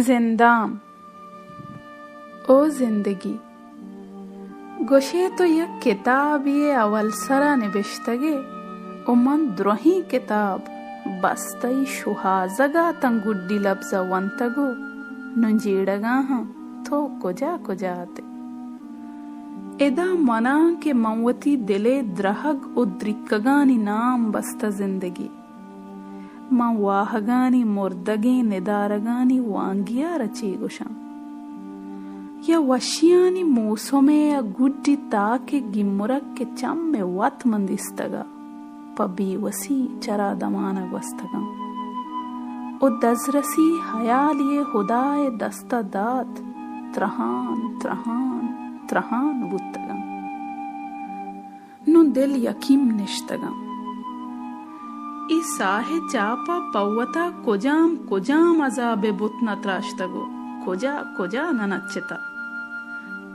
زندام۔ او زندگی، گوشے تو یک کتابے ءِ اول سرا نبشتگ ئے ءُ من درہیں کتاب بس تئی شوہازگ ءَ تاں گڈی لبز ءَ ونتگ ءُ نوں جیڑگ ءَ آں تو کجا کجا ات ئے۔ ادا من آں کہ من وتی دل ءِ درہگ ءُ دریکگانی نام بستہ زندگی۔ من واہگانی مردگیں ندارگانی وانگی ءَ را چے گوشاں؟ یا وشیانی موسمے ءَ گڈی تاک ءِ گیمرگ کہ چم ءِ وت من دیستگ ءَ پہ بے وسی چرا دمان ءَ گوستگاں ءُ دزرسی ہیالی ءَ ہدا ءِ دست ءَ دات، ترہان، ترہان، ترہان بوتگاں۔ نوں دل یکیم نشتگاں۔ اے ساہ ءِ چاپ ءَ پہ وتا کجام کجام عذاب ءِ بت نہ تراشتگ ءُ کجا کجا نہ نچتہ۔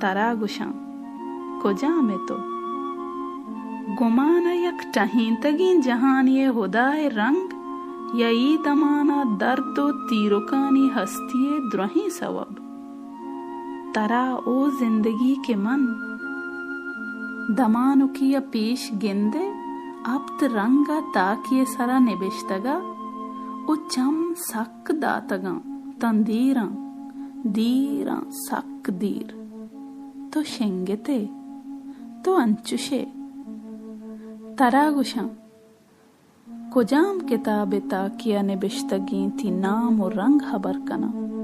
ترا گوشاں، کجام ئے تو؟ گمان ءَ یک ٹہینتگیں جہانے ءِ ہدا ءِ رنگ یا اے دمان ءَ درد ءُ تیرکانی ہستی ءِ درہیں سوب؟ ترا او زندگی کہ من دمانکی ءَ پیش گندئے، ہپت رنگ ءَ تاکی ءِ سرا نبشتگ ءَ ءُ چم سک داتگاں، تاں دیراں، دیراں، سک دیر۔ تو شنگت ئے، تو انچش ئے۔ ترا گوشاں، کجام کتاب ءِ تاکی ءَ نبشتگیں تئی نام ءُ رنگ ہبر کناں؟